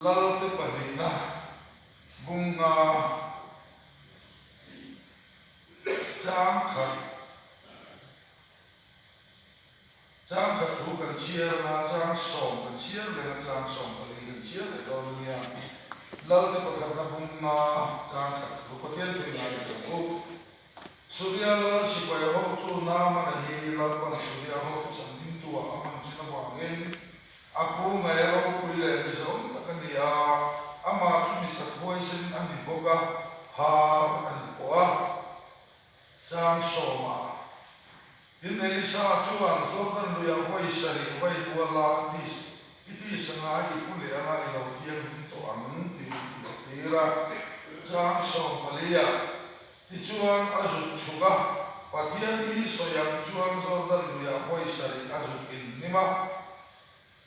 Lalte pahnihna bunga chang khat chang khat thu kan chhiar anga chang sawm kan chhiar reng a, chang 14 kan chhiar leh dawn a nia. Lalte pakhatna bunga chang khat thu Pathian tui ngai tur ang u. Suria lal sipai hotu Naamana hi Lalpan Suria hotu chhanhimtu ah a hman thin avangin a pu ngai ropui leh mizawm tak a ni a, amah chu mi chak huaisen a ni bawk a, har a ni pawh a. Chang sawmah Tin Elisa chuan Jordan luiah vawi sarih vai buala a tis i tis anga i pu leh anga i lo thianghlim tawh ang tiin a ti a tir a. Chang 14ah Tichuan a zuk chhuk a, Pathian mi sawi ang chuan Jordan luiah vawi sarih a zuk inhnim a.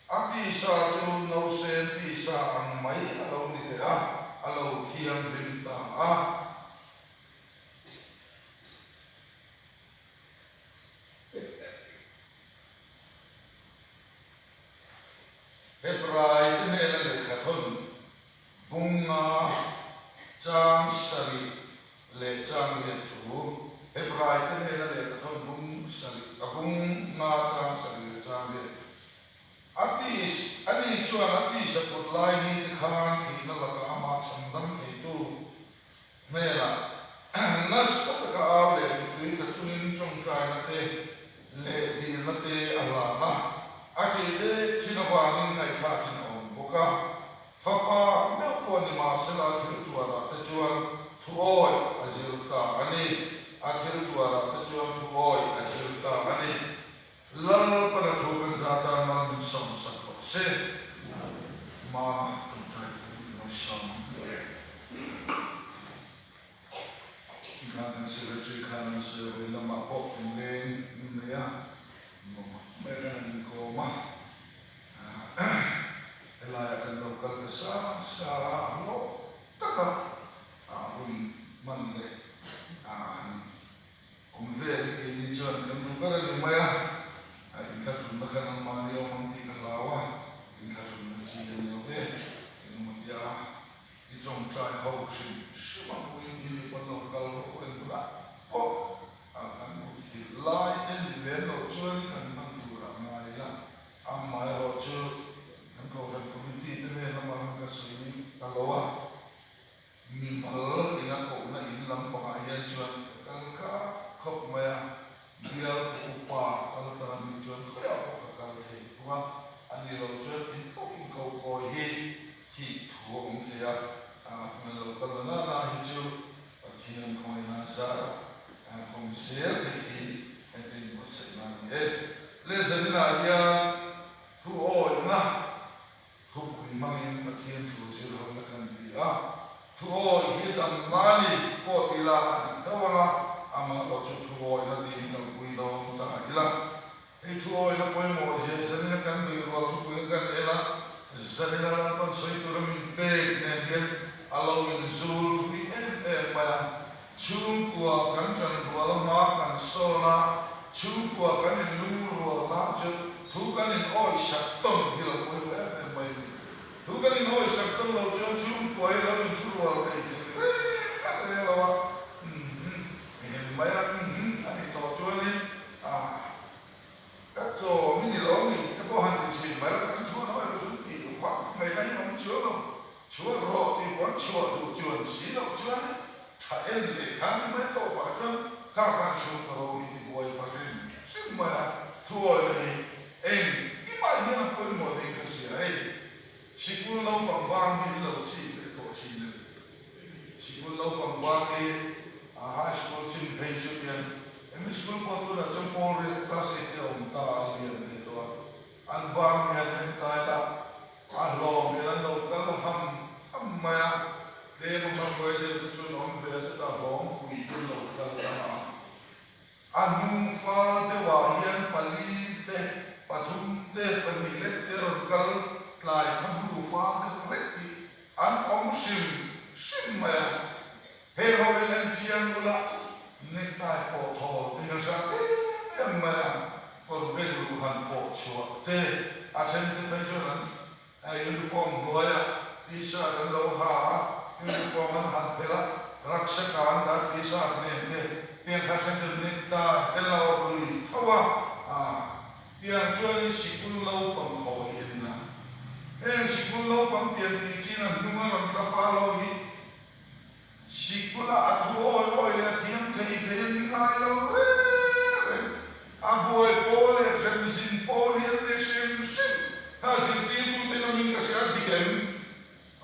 A tisa chu nausen tisa ang mai a lo ni leh a, a lo thianghlim ta a. Hebrai te hnena lehkhathawn Bunga chang sarih leh chang riat thu, Hebrai te hnena lehkha thawn bung sarih, a bung nga chang sarih leh chang riat. A tis, a ni chuan a tisa kut lai ni te khan thihna lakah amah chhandam theitu hnenah nasa taka au leh mittui tla chungin tawngtaina te leh dilna te a hlan a, a ṭih dek ṭhin avangin ngaihthlakin a awm bawk a. Fapa meuh pawh ni mahsela a thil tuarah te chuan thuawi a zir ta a ni. A thil tuarah te chuan thuawi a zir ta a ni. Lalpana thu kan za tan mal min sawmsak rawh se. Mama tawngtai turin lo sawm. Tikhan kan secretary khan an sawi a, vawi lamah pawh in leng in nei a, nuam khawp mai kan han inkawm a. Helaia kan lo kal ta sa sa a, hlawh taka hun hman leh han awm vel hi keini chuan kan duh ber a ni mai a, inthlahrunna kha nangmahni awm ang tih ka hlau a, inthlahrunna chi a ni lo ve, engemaw tia i tawngtai ho hrim hrim ang uin hi ni pawn lo kal rawh en bulah pawh a kan muthilh lai te ni lem loh chuan kan hman tur a ngai ila. Amaherawh chu kan Kohhran Committee te nen lamah khan ka sawi ta lo a, mimal ina kohna in lampangah hian chuan ka kal kha khawp mai a, bial ka upa kal ta a nih chuan khawiah pawh ka kal thei thung a, a ni lo chuan in pawh inkohkawi hi thih thu a awm thei a, hna lo kal na na hi chu Pathian khawngaihna zar a khawm zel theih hi heti inbuatsaihna a ni e. Le zaninah hian thu awihna thupui hmangin Pathian thu zir hona kan ti a, thu awih hi damna a ni pawh ti ila a dik tho ang a, amah erawh chu thu awihna tiin kalpui dawn ta ila. Hei thu awihna pawimawh zia zanina kan beihrual thupui kan en a, zanina Lalpan sawi tura min pek nen hian a lo inzul thui em em mai a. Chhungkua kan ṭan rual a hma kan sawn a, chhungkua kan inlungrual na chu thu kan in awihsak tawn hi lo pawimawh em em mai a ni. Thu kan in awihsak tawn lo chuan chhungkua hi lo inthurual thei thei reng a reng lo a, umm ehem mai a, umm a nih tawh chuanin A, ka chaw mi ni lo ni te pawh han ti thin mai la, kan thu an awih lo chu tih vak mai la hi awm chuang lo, chhuak rawh tih pawh an chhuah duh chuan si loh chuan tha en leh khan ni mai tawh pah chuan kha khan chhung ka ro hi ti buai pha hrim hrim mai a, thu awih la hi eng kimah hian a pawimawh ding ka hria hei, sikul naupang bang hi in lo chik leh tawh thin em? Sikul naupang bang hi a high school chin phei chu hian Hemi sikul pawh tunah chuan pawl riat class eight te a awm ta a lian ve tawh a, an bang hi an en tai la, a hlawm hian an lo kal ham ham mai a, tlem a hmanruai deuh te chuan awm ve a chutah hlawm pui te an lo kal ta a. A hnung fal deuhah hian pali te, pathum te, pahnih lek te rawn kal tlai kha hnu fal deuh hlek hi an awm hrim hrim mai a. Hei ho in en chiang ula, necktie pawh thawl te hian hrat em em mai a, kawr beng luh han pawh chhuah te, a then te phei chuan an uniform hnuaiah T-shirt an lo ha a, uniform an han phelh a, Rakshaka an dah T-shirt nen te tiang kha then chu necktie te lo awrh lui tho a, ah tiang chuanin sikul naupang ho hi an in a. Heng sikul naupang tiang tih chin a hnung a rawn tla fal ho hi Sikula a thu awi awi leh a thiam thei thei an ni ngai lo reng reng. A buai pawl leh hremzin pawl hi an ni hrim hrim. Kha zirtirtute in awmin ka hria a dik em?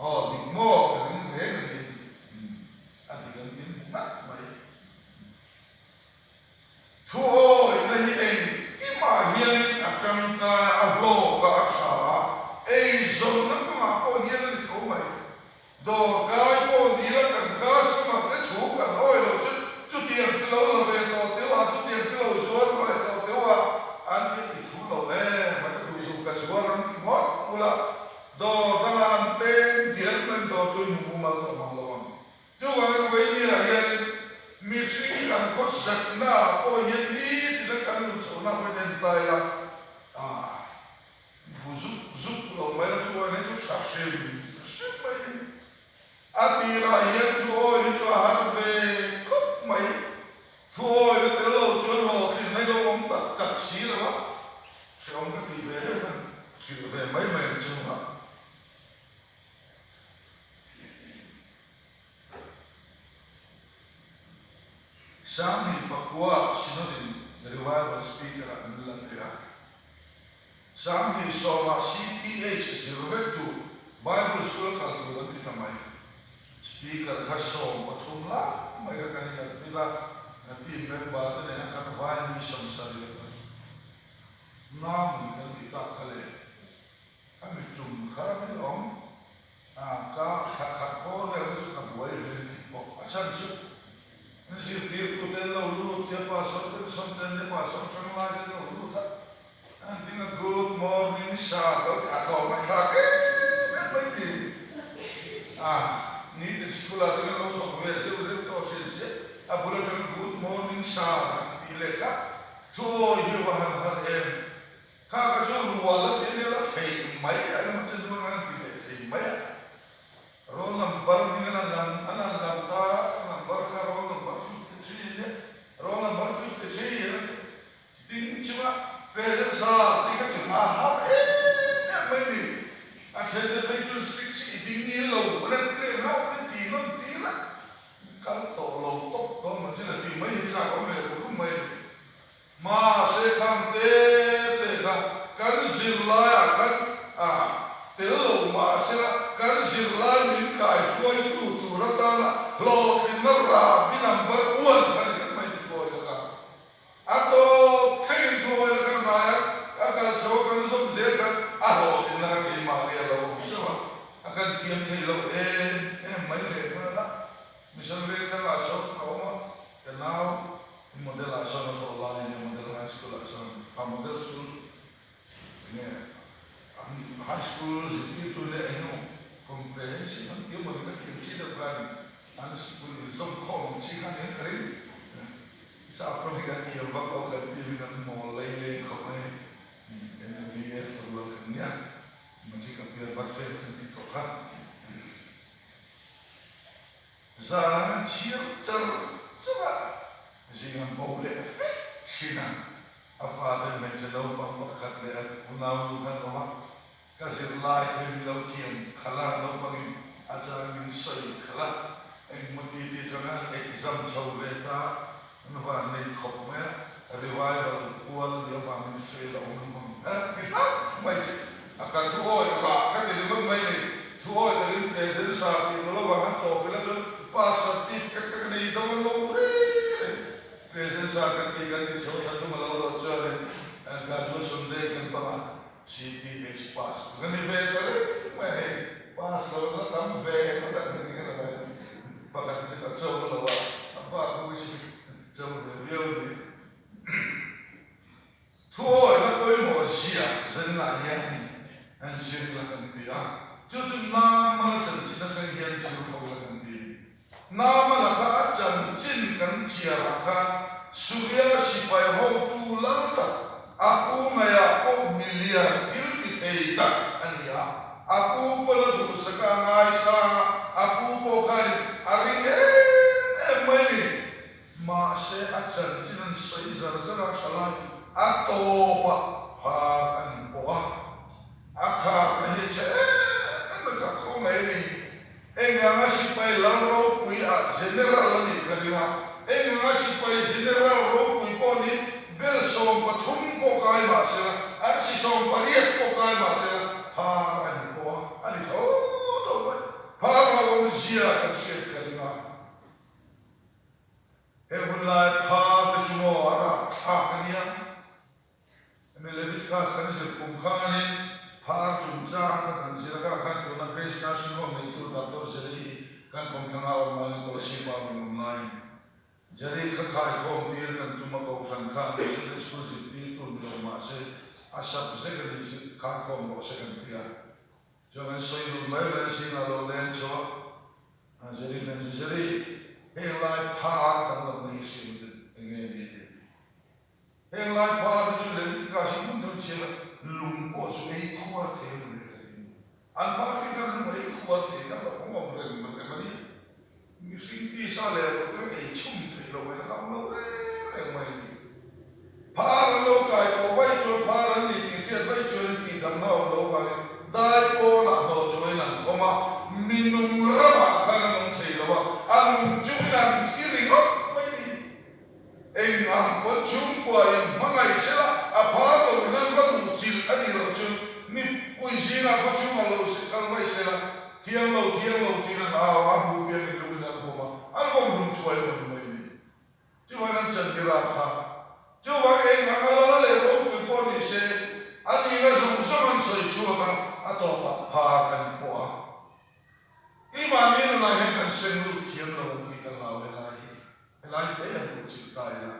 Aw dik maw? Ka ring reng a ni. A dik an min hmu ngat mai. Thu awihna hi engkimah hianin a tangkai a, a hlawk a, a tha a, eizawnna kawngah pawh hian a ni tho mai. Dawrkai pawh ni la kan customer te thu kan awi loh chu chutiang chu lo la ve tawh teuh a, chutiang chu lo zuar ve tawh teuh a, an ti i thu lo em a ka duh duh ka zuar ang ti ngawt ula, dawr dangah an peng dial mai dawr chu in hmu mumal tawh mang lo ang. Chuvangin Vawinia hianin mihring kan khawsakna ah pawh hian nitin a kan luh chhohna pawhin en ta ila, ah. Bu zuk zuk lo mai a thu awi chu tha hrim hrim mai ni. A tirah hian thu awi hi chu a har ve khawp mai. Thu awi na tel lo chuan hlawhtlin mai lo awm tak tak si lo a, hrehawm ka tih ve deuh khan hrilh ve mai mai ang chungah. Sanghnih pakua Synod-in Revival Speaker-ah min la ve a. 2010-ah CPH zir vek tur Bible School a kal tur an ti ta mai. Speaker kha 13 lai mai kha kan inadmit a, na team member te nen a kan vai mi 70 a kan namui kan tih tak kha le. Khami tum kha min awm a, ka thla khat bawr vel kha chu ka buai ve ni pawh a chhan chu an zirtirtu te an lo lut tia pastor te an sawn te an nia pastor hrang lai te an lo lut a, an ding a good morning sir lo ti a tlawm mai thlak em em mai ti a, ni te sikul ah te kan lo thawk ve zeuh zeuh tawh thin sia a bul atanga good morning sir an tih leh kha thuawi hi a va han har em. Kha ka chu rual a ti nia la thei mai a emaw chen chuan an ti leh thei mai a. Roll number hming an han lam an han lam ta a, number kha roll number 53 nia, roll number 53 an ti ding chunga present sir tih kha chu a har em em mai ni. A then te phei chuan stick hi i ding ngil lo an ti leh hlauh min ti nawn tir a, kal tawh lo tawp dawn maw chin a ti mai hi chak awm ve rum mai a ni. Mahse khang te te kha kan zirlaiah khan a tel lo mahsela kan zirlai min kaihruaitu tur atana hlawhtlinna rahbi number one kha ni vek mai ni thuawi laka a tawp thlengin thuawi laka ngaia a kal chho a kan zawm zel khan a hlawhtlinna kha keimahni a lo awm chauh a, a kan thiam thei lo em em mai leh nghal a, Mission Vengthangah sawn ka awm a, ka nau I model ah sawn a thawh lai ania model high school ah sawn a model school enge an high school zirtirtu leh eng emaw comprehensive an tih emaw ni ka tih ang chi deuh kha ani an sikul in zawm khawm ang chi kha aniang ka ring sap pawh hi kan thiam vak lo kan tih in an mawl lei leng khawp mai NWF rual kan nia magic appear but fail kan tih tawh kha. Zan an chhiar char char a, zing an bo leh vek thin a. A fate hmeichhe naupang pakhat leh a unaunu khan awm a, ka zirlai te min lo thiam khalh a, naupangin a chang min sawi khalh a, engmaw ti ti chuan an exam chho ve ta, an van nei khawp mai a, revival kual a nih avangin fail a awm lovang a ti hlauh mai che. A ka thu awi rah ka ti ringawt mai ni. Thu awi takin present sa tih tur lovang han tawp ila chuan pass certificate ka ka nei dawn lo reng reng. Present sa kan tih kan ti chho thla thum a lo rawh chuanin graduation day kan bang a, CPH pass chu ka ni ve ta reng mai a hei. Pass lo na tam ve emaw tak ni ring a la mai. Pakhat hi chu ka cho lo a, a bak ho hi chu cho ve viau ni. Thuawihna pawimawh zia zenlah hian an zir la kan ti a, chu chu Namala chanchin atang hian zir ho la kan ti a ni. Namala kha a chanchin kan chiarah khan Suria sipai hotu lal tak, a pu ngaiah pawh milian thil ti thei tak a ni a, a pu pawn a ni. Enganga sipai lal ropui ah General a nih ka ring a, enganga sipai General ropui pawh nih bel 13 pawh kai mah sela, arsi 18 pawh kai mah sela, phar a ni pawh a, a ni tho tho mai. Phar lo awmzia kan hriat ka ring a. He hun lai phar te chu maw a rapthlak a nia. Hemi Leviticus kan zir kum khanin phar chungchang kha kan zir a, kha khan tuna Grace Nursing Home neitu Doctor Jerry hi kan kawmthlang a awm laiin Kolasib ah rawn awm laiin Jerry kha khaikhawm tir kan tum a, kohhran khan Sunday School zirtirtu ni lo mahse a subject a nih khaikhawm rawh se kan ti a. Chuan kan sawi lut mai mai zingah lo leng chho a, Jerry nen chu Jerry, heng lai phar kan lo nei hrim te eng nge ni tih. Heng lai phar te chu Leviticus hi hmun deuh chian a, lung pawh chu ei khuar thei a ni ka ti. An phar khi khan lung ei khuar thei kan lo awm awm reng reng a ni. Mihring tisa leh rawh te ei chhum theih loh in a kham lo reng reng mai a ni. Phar an lo kai tawh vaih chuan phar an ni tih hriat vaih chuan in tihdamna a awm lo vangin dai pawnah hnawh chhuahin an awm a, mi nung ramah khan an awm thei lo a, a nung chungin an thi ringawt mai a ni. Eng ang pawn chhungkua in hmangaih sela a phar lo in an va duh chilh a nih loh chuan mipui zingah khaw chhungah lo kal vaih sela thiang lo thiang lo tiin an au a, a hmuh piang in lungin an hawm a, an hawm hlum thuai maw ni mai a ni. Chuvang an chan hi rap kha. Chuvang eng ang a lal leh ropui pawh ni se a nihna zawng zawng an sawi chhuak a, a tawpah phar a ni pawh a. Keimahni nunah hian kan seng lut thiam lo ang tih ka hlau helai hi. Helai hle an duh chilh ta ila.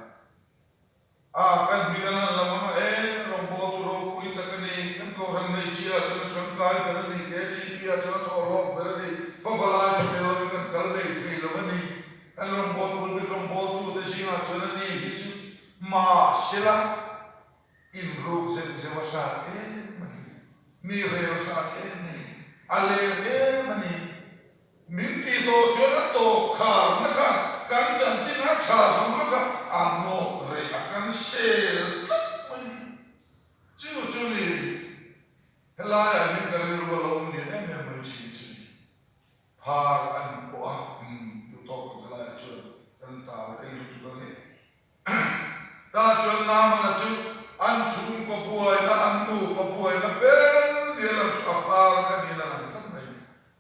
A, kan hming an han lam ang a, e, rawngbawltu ropui tak a ni, kan kohhran hmeichhia ah chuan a tangkai ber a ni, KGP ah chuan a thawhlawk ber a ni, pavalai tha tel lovin kan kal lei thei lo a ni, kan rawngbawltu pulpit rawngbawltute zingah chuan a ni hi chu mahsela inruk zeuh zeuh a hrat em a ni, mi rel hrat em a ni, a ler em a ni. Min tih tawh chuan a tawp kharna kha kan chanchin a tha zawng zawng kha a nawt reh a kan sel tlat mai ni. Chu chu ni helaiah hian ka rilru a lo awm lian em em mai thin chu ni. Phar a ni pawh a, umm duhtawk ang helaiah chuan kan tar ei lutuk ang e. Ta chuan Naamana chu an chhungkaw buaina, an nupa buaina ber nia lang chu a phar kha niin a lang tlat mai.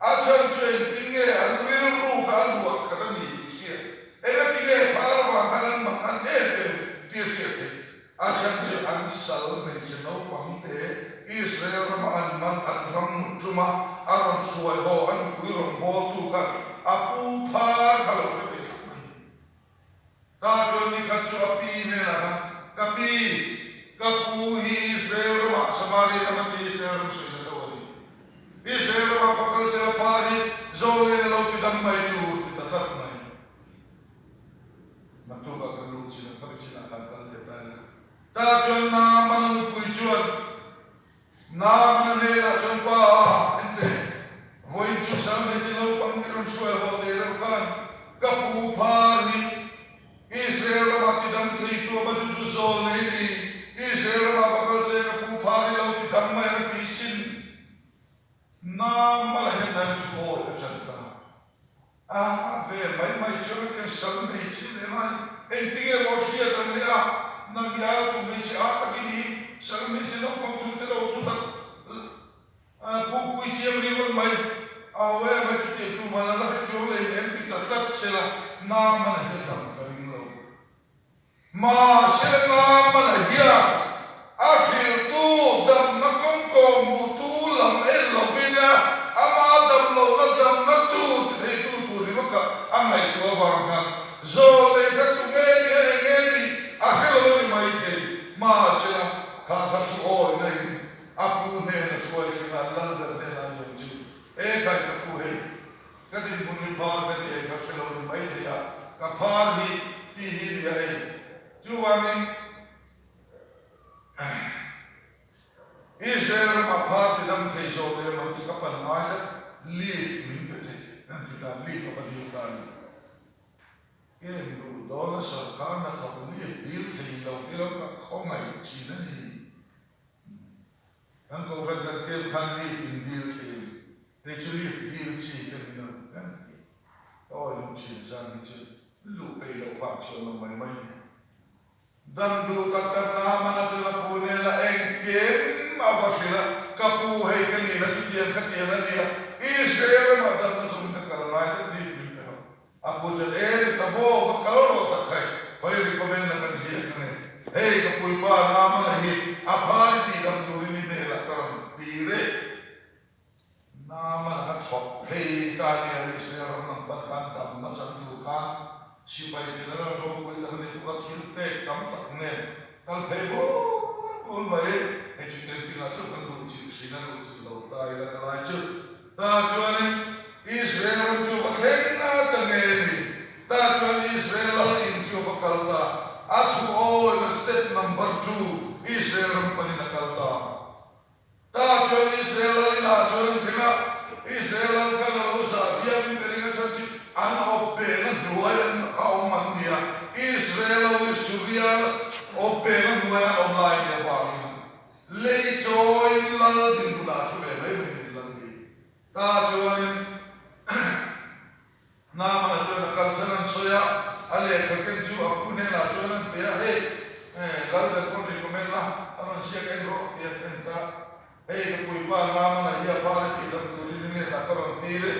A chhan chu engtin nge an rilru kha a luah khat a ni tih hriat. Engati nge phar vang khan an mak an em em tih a hriat theih. A chhan chu an sal hmeichhe naupang te Israel rama an man an ram mut tuma a rawn hruai haw a nupui rawn bawltu khan a pu phar kha lo hre ve tlat mai. Ta chuan ni khat chu a pi hnenah khan, Ka pi, ka pu hi Israel ramah, Samaria rama ti Israel ram sawi na tho a ni. Israel ramah va kal sela pa hi Zawlnei a lo ti dam mai tur ti ta tlat mai. Naktukah kan luh chin a, khami chinah khan kal leh ta ila. Ta chuan Naamana nupui chuan Naamana hnenah chuan, Pa, ente, vawiin chu Salmei chi naupang i rawn hruai haw teh reuh khan ka pu phar hi Israel ramah ti dam thei tu ama chu chu zawl nei ni, Israel ramah va kal se ka pu phar hi lo ti dam mai ang ti sin. Naamana hian dan thu awi a chan ta. A ve mai mai chuan a tiang sal hmeichhe leh ngai engtinge maw hriat ang leh a, nang i a tu hmeichhe a takin i sal hmeichhe naupang thu te lo thu tak pukpui chiam ringawt mai a aw em a chutiang tu man a la hre chuang lei em ti ta tlat sela Naamana hian dam ka ring lo. Mahse Naamana hian a hrilhtu damna kawngkaw hmuhtu lam en lovin ama damlohna damna tu ti theitu tur ringawt kha a ngaihtuah avang khan zawl lei kha tu nge ni a eng nge ni a hre lo a ni maithei. Mahsela kha kha thu awihna in a pu hnena hruai thleng a lal ber hnenah a ni ang chu, E khai ka pu hei, Ka dinhmun hi phar ka ti ei kha hre lo ni mai thei a, ka phar hi ti hi ni a hei. Chuvangin Israel ramah phar ti dam thei zawk em ang tih ka pan ngai tlat, leave min pe thei an ti ta, leave a va dil ta a ni. Kem duh dawna sorkar hnathawk leave dil thei lo ti lo ka khawngaih thin a ni. Kan kohhran kan kem khan leave in dil thei, hei chu leave dil chi. vang chhuan lo mai mai ni. Dam duh tak tak Naamana chuan a pu nen a engkim a va hrilh a, Ka pu, hei ka nihna chu tiang kha tiang a nia, Israel ramah damna zawng ka kal a ngai tak ni min pe ho. A pu chuan, E ni ta maw, va kal rawh tak khai, khawi recommend na kan ziak ang e. Hei ka puipa Naamana hi a phar i tih dam turin i hnenah ka rawn tir e. Naaman a thawk phei ta nia Israel ram lam pan khan damna chan tur khan sipai general ropui tak a ni bawk a, thil pek tam tak nen kal phei bul bul mai. Hei chu camping ah chuan kan luh chilh thin a, luh chilh lo ta ila ka lai chu. Ta chuanin Israel ram chu va thleng a ta nge ni? Ta chuan Israel lal in chu a va kal ta, a thu awina step number two Israel ram panin a kal ta. Tah chuan Israel lal inah chuan an thleng a, Israel lal khan a lo zah viauin ka ring a chhan chu an awp behna hnuai an a awm an ni a, Israel ho hi Suria awp behna hnuai an awm lai nia vangin lei chawiin lal dinhmunah a thu ve mai mai nen lal hi. Tah chuanin Naamana chuan a kal chhan an sawi a, a lehkha ken chu a pu hnenah chuan an pe a, Hei, lal ber pawn recommend la, a rawn ziak en rawh tih an en ta. Hei ka puipa Naamana hi a pa le tih dam turin i hnenah ka rawn tir e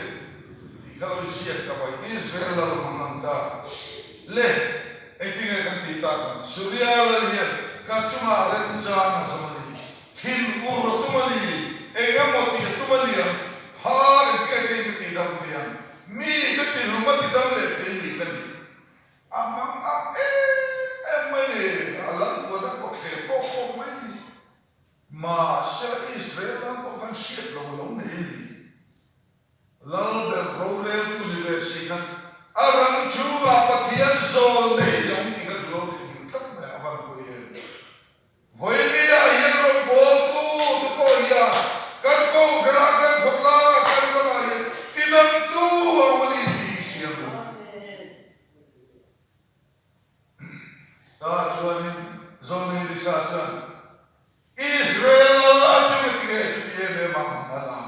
tih kha lo i ziak ta mai. Israel lal mang ang ta le, engtinge kan tih tak ang? Suria lal hian ka chungah remchang a zawm a ni. Thin ur a tum a ni, eng emaw tih a tum a ni ang, phar engtinge kei ka tih dam thei ang? Mi ka ti hlum a ti dam leh thei ni ka ni. A mang ang em em mai ni, a lal buat a kawthle pawk pawk mai ni. Mahse Israel lam pawh khan hriat lo a lo nei a ni. Lal ber roreltu ni ve si khan a ram chhungah Pathian zawl nei a awm tih kha chu lo theihnghilh tlat mai a, a van pawi em. Vawinia hian rawngbawltu te pawh hian kan kohhranah, kan khawtlangah, kan ramah hian tidamtu a awm a ni tih i hria maw? Tah chuanin Zawlnei Lisa chuan, Israel lal a chu ka ti nge chuti em em ang a la?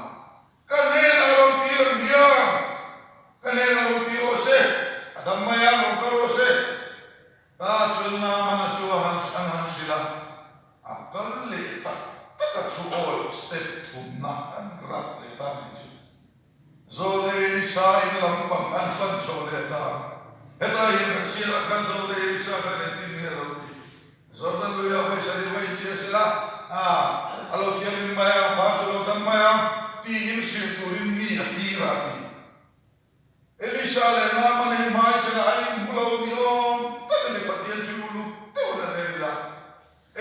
Ka hnenah rawn tir ang hian ka hnenah rawn tir rawh se, a dam mai ang rawn kal rawh se. Ta chuan Naamana chu a han an han hrilh a, a kal leh tak tak a thu awi step thumna an rap leh ta nih chu. Zawlnei Elisa in lampang an pan chho leh ta. Hetah hian kan chiahah khan Zawlnei Elisa khan engtin nge a lo tih? Jordan luia vawi sarih vawi chiah sela, a, a lo thianghlim mai ang, a pa chu a lo dam mai ang, tiin hrilh turin mi a tir a ti. Elisa leh Naaman hi hmaichhanah a inhmu lo ni awm tak a ni, Pathian thil uluk deuhin an en ila.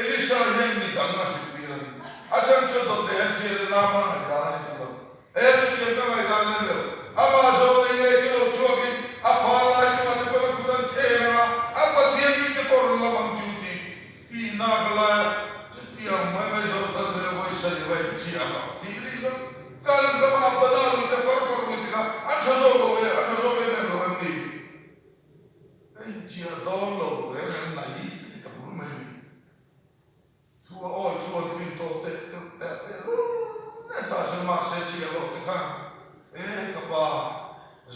Elisa hian mi dang a hrilh tir a ni. A chhan chu a dawt leh hian chhiar in Naaman a ngaihdan a ni ta lo. He chutiang ka ngaihdan a ni lo. Amah zawng nei ngei chu lo chhuakin a phar lai chungah te pawh a kut an then ang a, a Pathian mite pawh rawn lam ang chu tih tihna ka lai a. Chutiang mai mai zawng tan leh vawi sarih va inchiah ang tih rih lo. Kan ramah bala lui te far far lui te kha an tha zawk lo e, a tha zawk em em lo em ni? Ka inchiah dawn lo reng reng mai ka ti ta bur mai ni. Thu a awi thu an tlin tawh teh teh teh teh lul nen tah chuan mahse chhiah loh te khan e ka pa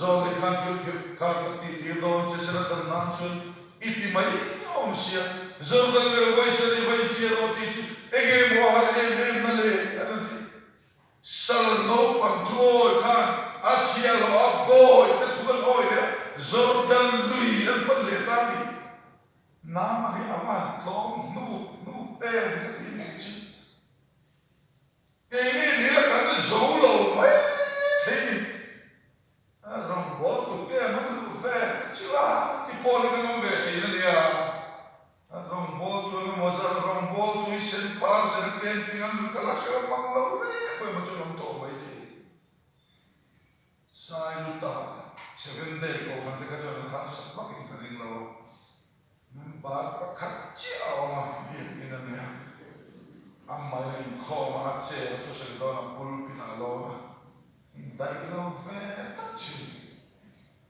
zawn te khan thil thil khan ka tih tir dawn che sela dam nan chuan i ti mai awm sia Jordan leh Vaisali va inchiah rawh tih chu enge maw a har em em na le an rawn ti. Sal naupang thu awi khan a chhiahhlawh a bawi te thu an awi leh Jordan lui an pan leh ta ni. Naaman hi a van tlawm hnuk hnuk em ka ti nih chu. Keini nila kan zo lo mai thei ni. Rawngbâwl tuk em an duh ve chu a ti pawh hi kan awm ve thin a nia. Rawngbâwl tu emaw zar rawngbâwl tui sen par zen a camping an lut a la hrelo mang lo reng pawh emaw chu an awm tawh mai thei. Sai luta Seven Day kohhran te kha chuan an harsa vakin ka ring lo a. Member pakhat chiah a awm a, biakin a nia. Amah in a inkhawm a, a chair a thusawi dawn a, pulpit ah a lawn a. Indaih lo ve tak thin.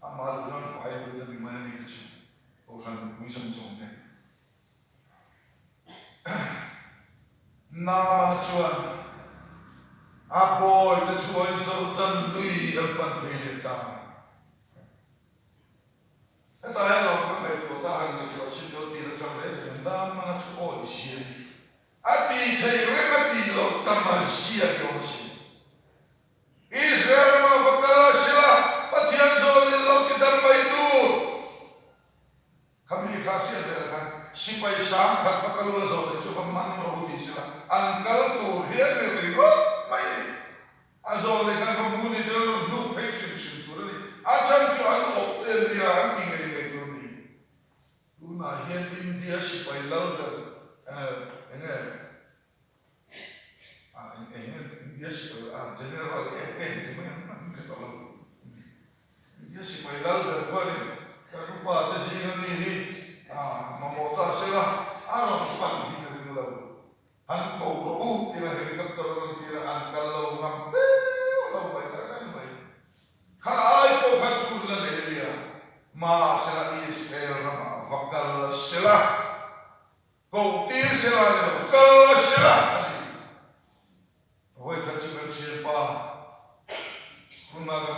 Amah luh hian fai lut a ni mai a ni ka chim. Kohhran mipui zawng zawng te. Naamana chuan a bawi te thuain Jordan lui an pan phei leh ta. Hetah hian lawm ka ngaihtuah ta.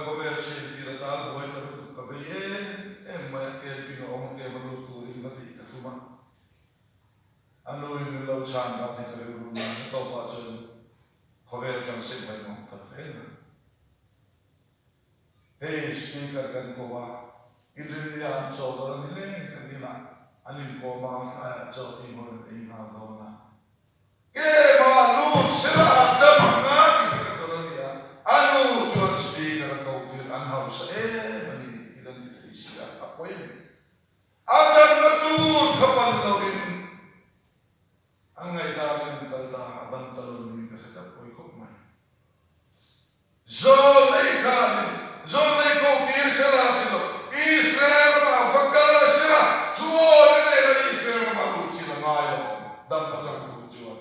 khawvel hriat tir a tal buai ta lutuk ka vei em em mai a, camping a awm a camp a lut turin va tih ka tum a. A nuin min lo chhan dan hi ka rilru na ka tawpah chuan khawvel atang sek mai mawng ta reng a. Hei speaker kan ko a, inrinnia an chaw dawn a ni leng kan inah an inkawm a, tlaiah chaw tih hmun an ei nghal dawn a. Kema lut sela a dam ang a tih kha ka dawn a ni a, a nu chuan speaker a ko tir an hausa em a ni tih kan ti thei si a, a pawi a ni. A damna tur kha pan loin an ngaihdan in kal ta a dam ta lo niin ka hre tlat pawi khawp mai. Zawlnei khanin zawlnei ko tir sela ti lo, Israel ramah va kal a sela thuawi na nei lo Israel ramah luh chil a ngai lo ang damna chang tur chuan.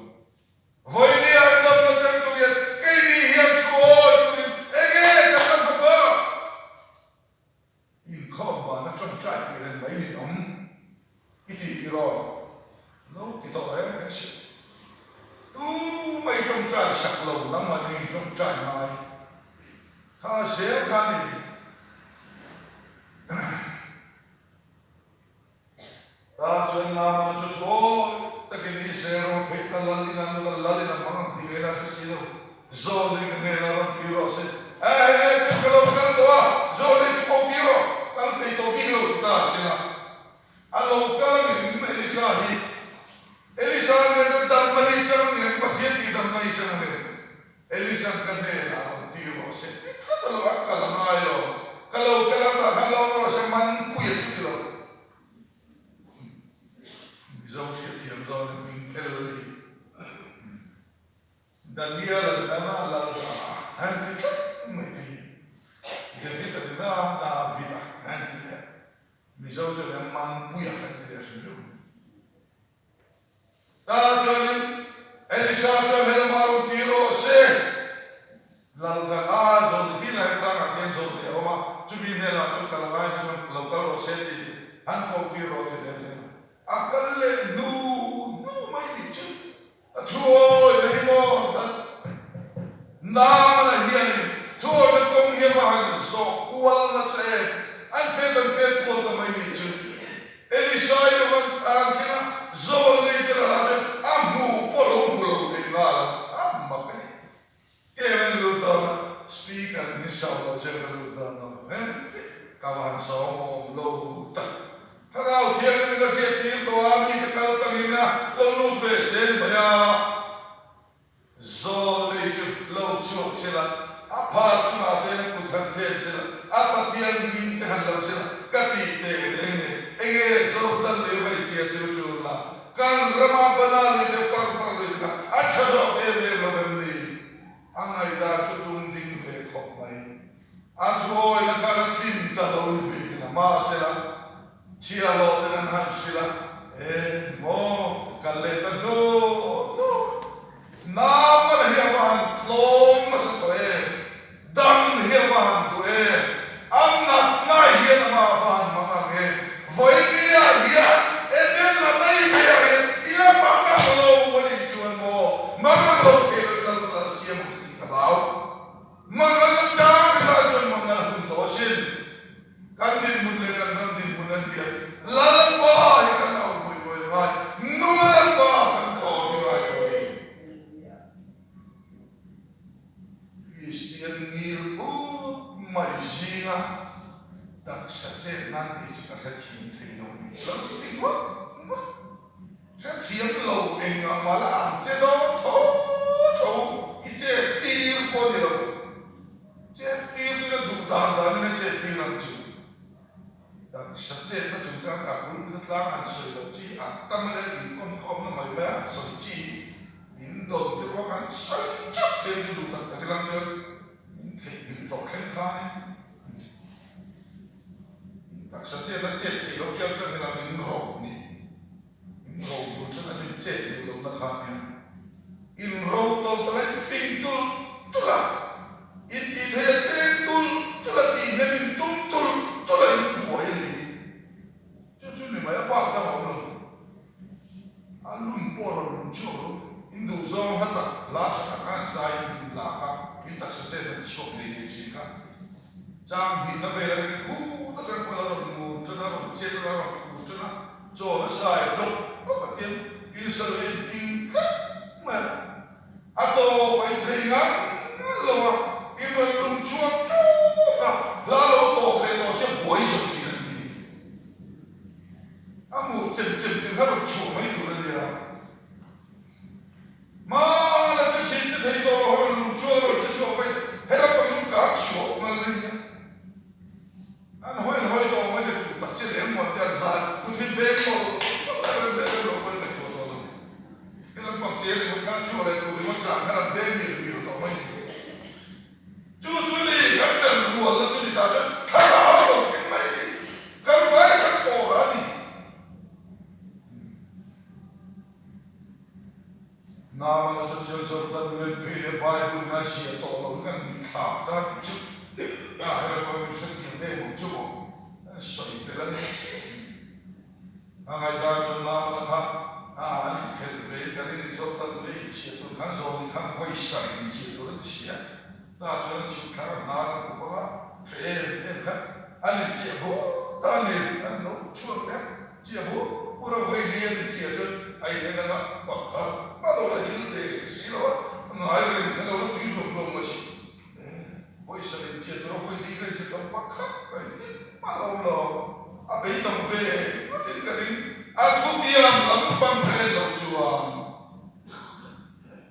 Vawinia an damna chang tur hian keini hian thuawi turin enge kan la hmu bak? Inkhawm vana tawngtai tih reng mai nin awm i tih tiraw? Lo ti tawh reng reng si. Tu mai tawngtai sak lo nangmah ning tawngtai ngai kha zel kha a ni. Ta chuan Naamana chu thawi takin Israel ram phei ta lal in an lal lal in a hmang ang tih rel a hre si lo. Zawlnei ka hnenah rawn ti rawh se. A hei chu ka lo kal tawh a, zawlnei chu ko ti rawh, kal peih tawh bik lo ti ta a sin a. A lo kal angin Elisa hi, Elisa nen a damna hi chang angem, Pathian tih damna hi chang angem? Elisan ka hnenah rawn ti rawh se ti tlat a lo a kal a ngai lo, ka lo kal a tah khan lo rawh se man pui a chu ti lo. Mizo hriatthiam zawn in hming phel hi Daniel a nena na lal ta a an ti tlat mai te hi David a nena David a an ti leh Mizo chuan an man pui a kan ti leh hrim hrim. Tah chuanin Elisa chuan helamah rawn ti rawh se, Lal kha a zawn ti hi lai tlangah khian zawn teh a awm a, chumi hnenah chuan kal a ngai chuan lo kal rawh se tih an ko tir rawh ti leh a ti a. A kal leh hnu hnu mai nih chu a thuawi na hi maw that Naamana hianin thuawina kawng hi a va han zawh kual nasa em, an pet an pet kual ta mai nih chu. Elisai a van tan thleng a, Zawlnei te lah chuan a hmu pawh lo hmu lo thei nghal a, a mak a ni. Kem an lut dawn a, speaker in hi Saula chuan ka lut dawn lo engtik ka va han sawm awm lo tak. Thlarau Thianghlim in a hriat tir tawh a, mite kal tlangin a lo lut ve zel mai a. Zawlnei chu lo chhuak che la, a phar chungah te hian kut han then che la, a Pathian hming te han lo che la, ka tih teh reng nen, enge Jordan leh Vaichia chu chul la, kan rama bana lui te far far lui te kha a tha zawk em em lo em ni? A ngaihdan chu tum ding ve khawp mai. A thuawina khan a tlin ta lo ni bikin a mahsela chhiahhlawh ten an han hrilh a, E maw, kal leh ta hnu hnu. Naupana hi a va han tlawm nasa tawh em, dam hi a va han duh em, a natna hian amah a va han mang ang e, vawinia hian Eden la mai mai ah hian i la mang ang lo a nih chuan maw, mang ang lo thei lo i lal lal siam ang che tih ka hlau. Mangan a tang kha chuan mangan a hun tawh asin. Kan dinhmun leh kan ram dinhmun a nia. Lalpa hi kan au buai buai a ngai. Nunga Lalpa kan tawr hi ngai tawh a ni. Kristian ngil ut mai zinga taksa chet nan tih chu ka hrethiam thei lo a ni. Lo ti ngawt ngawt. Hrethiam lo eng ang mah la ang che dawn tho tho i chet tir pawh a ni lo. Chet tir chu na duh dan danin a chet tir ang chu. Taksa chetna chungchang kha pulpit atlang han sawi loh chi a tam a leh inkawmkhawmna mai mai a han sawi chi in dawn te pawh kan sawi chauh thei chu duh tak tak ilang chuan in theihnghilh tawh thleng khanin Taksa chet a chet theih loh tiang chuan helam in ro ni. In ro bul than a in chet duh lohna kha ania. In ro tawlh tawlh a in fing tulh tulh a, in tih theih a tlem tulh tulh a, tih hnem in tum tulh tulh a in buai a ni. Chu chu ni mai a bak dang a awm lo. A lum pawh rawn lum chhuak lo. In duh zawng hla tak, hla tha tak a zai in lak a, in taksa chet a ti chhuak ngei ngei thin kha. Chang hnihna vel a ring hu tak hian khuan a rawn ngur ṭan a, a rawn che ṭan a, a rawn khur ṭan a, chaw a sai hlawk hlawk a tiang insawi a inting tlat mai a. A tawp a inthei ngang ngang lo a, in rawn lum chhuak ṭawk a, hla lo tawp leh tawh sia buai zo ṭhin an ni. A mur chem chem tir kha rawn chhuah mai tur a nia. Hmana che chhin che thei tawh lo ho rawn lum chuan rawn che chhuak mai thei, helam pang lum kang chhuah ngal mai nia. An hawi an hawi tawh mai le tur tak che lem muan te an zai kut hi beng mawlh mawlh a rem leh rem lo pawhin ngaihtuah tawh lo. Helam pang che ringawt khan chhuah leh tur ringawt chang khan an beng mial mial tawh mai ni. Chu chu ni kan ṭan rualna chu ni ta chuan thlarau lo thleng mai ni. Kan vai kan thawh a ni. Namana chu thil zawrh dan nuai phei leh Bible in a ziah tawh loh hi kan mitthla ta tih chu a her pawh min hrethiam em ang chu maw an sawi tel a ni. A ngaihdan chuan Namana kha a an inphelh ve in kan in zawrh dan nuai inchhiah tur khan zawng in khan hawi sarih inchhiah tur a ti si a, tah chuan an chhuk thlang a hnar an hup ang a, hre em em khan an inchiah bur ta a ni, an lo chhuak leh a. Chiah bur bur a vawi lian in chiah chuan a in en anga pakhat a lo la hil ve si lo a, a ngai reng khan a lo la tui hlawm hlawm mai si. Vawi sar in chiah tur a vawi li ka in chiah tur pakhat a in tin a lo lo a beidawng ve ngawt in ka ring. A thutiang lam pang ka en loh chuan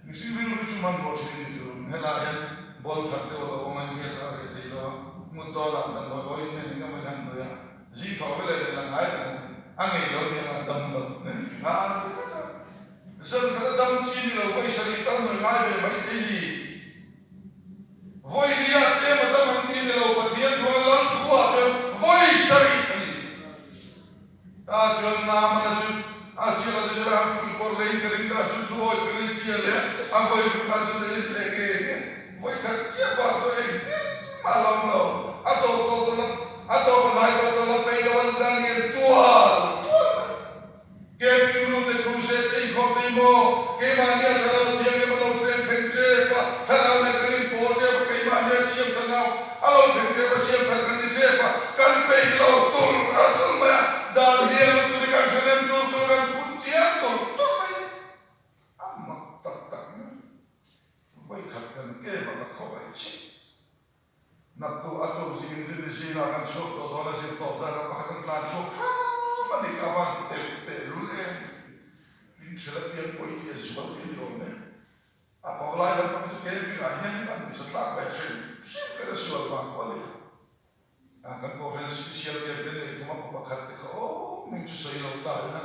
mihring rilru chu hmanhmawh thin ni tur helai hian ball khat deuh a lo awm a, inhiat a reh thei lo a, mut dawnah dan hawi hawiin men engemaw in han hnawih a. Zing thaw vela leh la ngai tak a ni. A ngei lo nia a dam lo kha a ni tlat a. Zan khat a dam chi ni lo vawi sarih tal nawi ngai ve mai thei ni. Vawi lia tlem a dam ang ti ni lo Pathian thu a lal thu ah chuan vawi sarih a ni. Ta chuan Naamana chu a chial a te chuan a han fuih pawr leh in ka ring ta chu thu awi ka ring chial leh a vawi ruk ta chu leh in leh nge nge. Vawi khat chiah bak chu engtin mah a lawm lo. A tawp tawh tawh la, a tawp a hnai tawh tawh la peih lo a la lian tual tual mai. Camping lu te crusade te inkhawm te hi maw keimahni a thlarau thianghlim a lo thleng thleng tep a, thlarau nen kan inpawl tep a, keimahni a siam tha nau a lo thleng tep a, siam that kan ni tep a, kan peih lo tul a tul mai a, dan hian lutuk hi kan hre nem tul tul kan phun chiang tul tul mai. A mak tak tak mai. Vawi khat kan kem a ka khawngaih chih. Naktu a tuk zing rin zingah kan chhuak tawh dawn a zir tawp zan a pakhat an tlan chhuak hram a ni ka van telh teh lul em. Tling ṭhel a piang pawi tih a zual tih a ni awm e. A pawh lai lampang chu camping ah hian a nuihza tlak ve ṭhin hrim ka la sual vang pawh a ni. A kan kohhran special camp te nei kum a pa pakhat te kha awm hming chu sawi lo ta ina.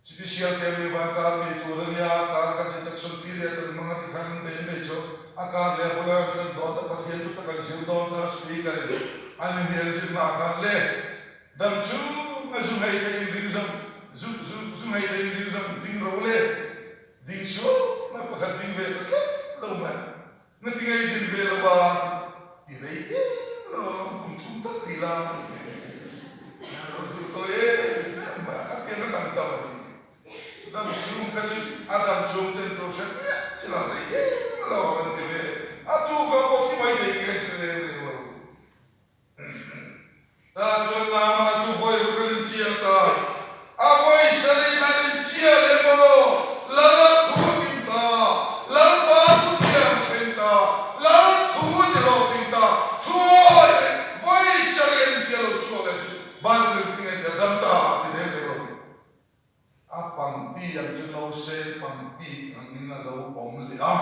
Special camp hi van kar ngei tur a nia, kar khat detection period an hmang a ti khan an bei mai chu. A kar leh a bula an ṭan dawn ta, Pathian thu tak an zir dawn ta, speaker in an inhnial zirna ah khan le dam chung a zu ngei thei in ring zawng zu zu zu ngei thei in ring zawng ding ro le ding sual mai pakhat ding ve ta tlat lo mai ngati ngei din ve lo a ti rei em lo kum thum tak ti la mai te a lo duh tawh em em mai a khatiang a dang dam a ni dam chhung kha chu a dam chhung chen tur hre miah chi lo rei em lo ang an ti ve a tuk a pawh thi mai thei keng hre reng reng lo. Tah chuan Naamana chu vawi ruk an inchial ta. A vawi sarih an inchial emaw, Lal a thu a kim ta, Lalpa thu thiam a thleng ta, Lal thu a ti hlawhtling ta, thuawi leh vawi sarih an inchial lo chhuak leh chu Bible in tinge tia dam ta a ti reng reng lo. A pangti ang chu nose pangti angin a lo awm leh a.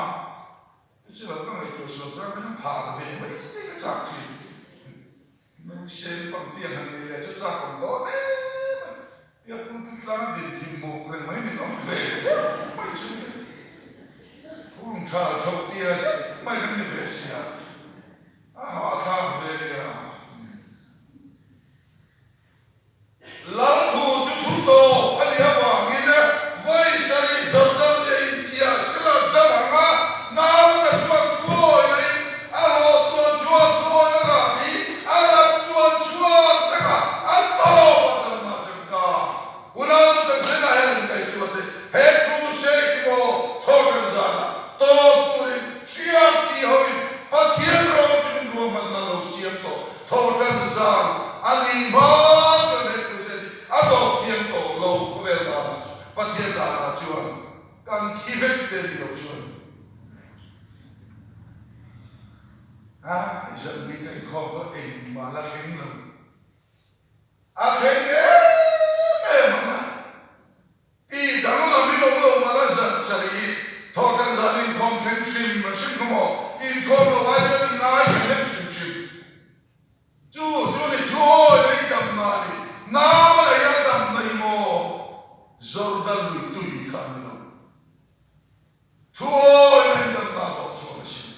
Thawhṭan zan a nih hma chuan he crusade hi a tawp thiam tawh lo khawvel danah chuan Pathian danah chuan kan thi vek te ni lo chuan a zan ni ka inkhawm pawh engmah la thleng lo. A thleng em em ang a, tih danglam in awm lo mah la zan sarih i thawhṭan zan inkhawm thleng hrim hrim kha maw, inkhawm lo ai chuan i ngai thla hlek hrim hrim. Chu chu ni thuawi mai damna a ni, nama lei a damna hi maw Jordan lui tui kha a ni lo. Thuawi mai damna hlawh chhuak a sin.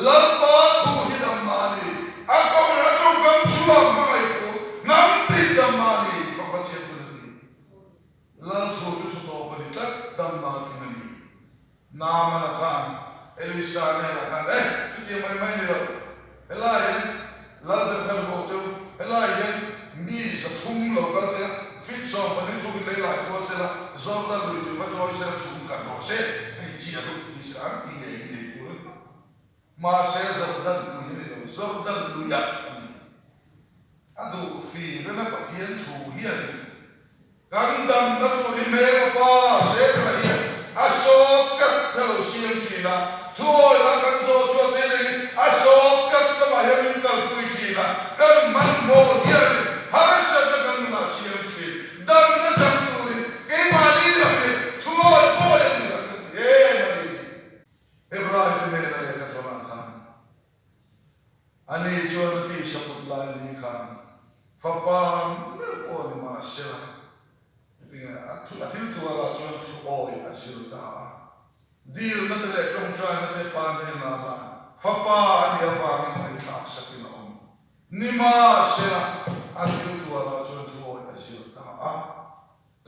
Lalpa thu hi damna a ni. A kawng a tawngkam chhuak hmangaih thu hnam tih damna a ni, Fapa Chiangtun a ti. Lal thu chu thu tawp a ni tlat, damna tling a ni. Naamana khan Elisa hnenah khan, Eh, chutiang mai mai ni lo. Helai hian Lal ber kha zu teu, helai hian mi 300 lo kal sela, fit 12 thukin lei lai kual sela, Jordan lui tui va chawi sela chhum khat rawh se, hei chiah duh ti sela an ti ngei ngei tur a ni. Mahse Jordan tui a ni lo, Jordan luiah a ni. A duh fir na Pathian thu hian kan damna tur hi hmel a pa Sethra hian a sawt kat kha lo siam thin a, thuawi lah kan zawh chuan thil hi a sawt kat lamah hian min kalpui thin a, kan hmanhmawh hian harsatna kan nunah siam thin. Damna chang turin keimahni lam hi thuawi pawi a ni ang ka ti em a ni. Hebrai te hnena lehkha thawnah khan Ani chuan a tisa put lai ni khan fapa meuh pawh ni mah sela, hetiang a a thil tuarah chuan thu awi a zir ta a. Dilna te leh tawngtaina te pa hnenah lah fapa a nih avangin ngaihthlak sakin a awm ni mah sela, a thil tuarah chuan thu awi a zir ta a.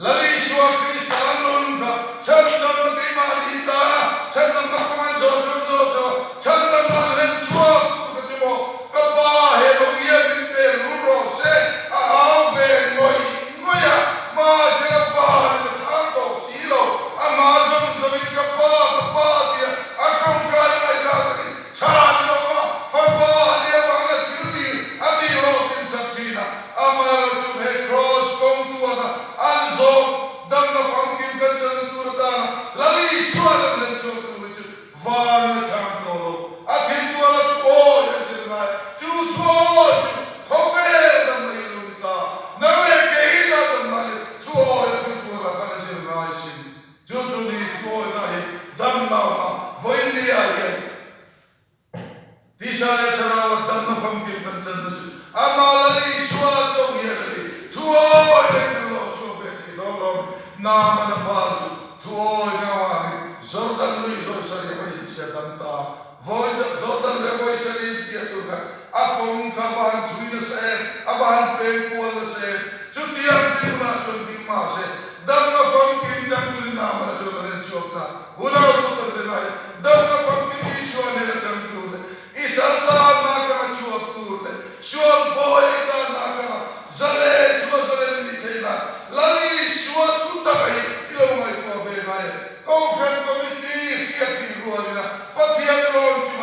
Lal Isua Krista nun kha chhandamna keimahni tana chhandamna kawng an zawh chu an zawh chauh a, chhandamna an hlen chhuak tur kha chu maw ka Pa he lo hian min pe rul rawh se a au ve ngawih ngawih a, mahse ka Pa nen a chhang tawh si lo, amah zawng zawngin ka Pa ka Pa tia a tawngtai a ngaihthlak takin chhan in awm a, fapa a nia vangin a thil dil a tih rawh tin sak thin a. Amaherawhchu chu he Kraws kawng tuana an zawm damna famkim kan channa tur atana Lal Isua lam hlen chhuak tur hi chu van a chhang tawh lo. A thil tuala thuawi a zir ngai. Chu thuawi chu khawvel damna hi lo ni ta. Nang leh kei la damna hi thuawi a thil tuala khan a zir ngai sin. Chu chu ni thuawina hi damna awm a, vawiinnia hian Tisa leh Thlarau a damna famkim kan channa chu amah Lal Isua cho hian a ni. Thuawi leh kan lawh chhuak ve thei dawn lo a ni. Naamana pa chu thuawi na avangin Jordan lui zawi sarih a va inchhia dam ta a. Vawi Jordan lui a vawi sarih inchhia tur khan a kawng kha a va han thui nasa em, a va han peng kual nasa em. Chutiang dinhmunah chuan ding mahse damna famkim changturin Naamana chuan a ren chhuak ta. Unau Doctor Zenai, Damna famkim Isua hnena chang tur leh i sal tanna atanga chhuak tur leh sual bawi tanna atanga zalen chhuah zalen i nih theih nan Lal Isua thu taka hi i lo ngaihtuah ve ngai e. Kohhran Committee hriat thih rualina Pathian rawn chu.